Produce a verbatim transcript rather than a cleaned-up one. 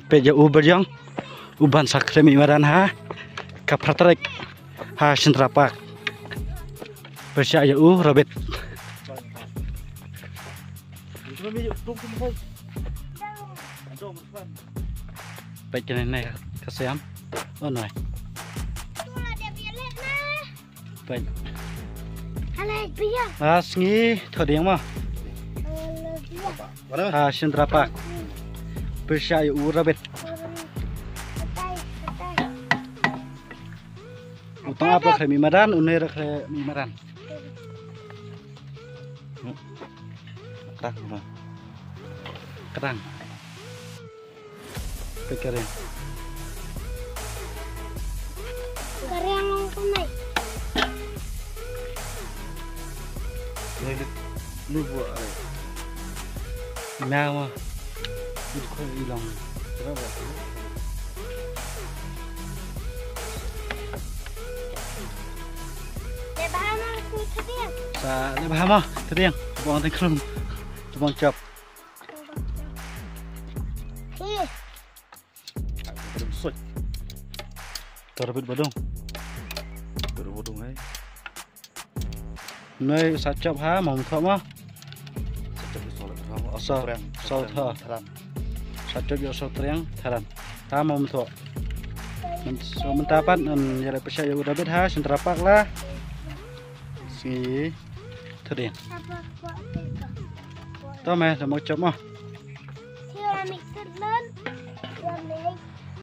Peit ïa u Byrjong, u ban sa khreh mih madan ha ka Phartrek ha Central Park. Pyrshah ïa u Robert. Peit kane ne ka siam. Oh no. Peit. Halai biang. Ah, sngi thoh dieng mo. Halai biang. Ha Central Park. Pyrshah ïa u Robert. Katai, katai. U tang ap ruh khreh mih madan, une ruh khreh mih madan. Krang ma. Krang. Peit ka riang. Ka riang long kumne. Nai lut, lut buh ai. Nai ma. Lut khuid i long. Leh bha ma, khuid kadiang. Sa leh bha ma, kadiang. Bong teng khlum. Bong chop. Ih. Ka dum soi. Ka rabit badung. Ka dum badung ai. Nai sa chop ha, mam thok ma. Sa chop ïa u Saw Triang. Saw Saw Saw Triang. Tharan. Sa chop ïa u Saw Triang, tharan. Ha, mam thok. Myn-, so mynta pat, em, ïa leh pyrshah ïa u David ha, Central Park la. Sngi. Thoh dieng. To me, to mo chop mo. Sila mix it, Lon. Sila mix.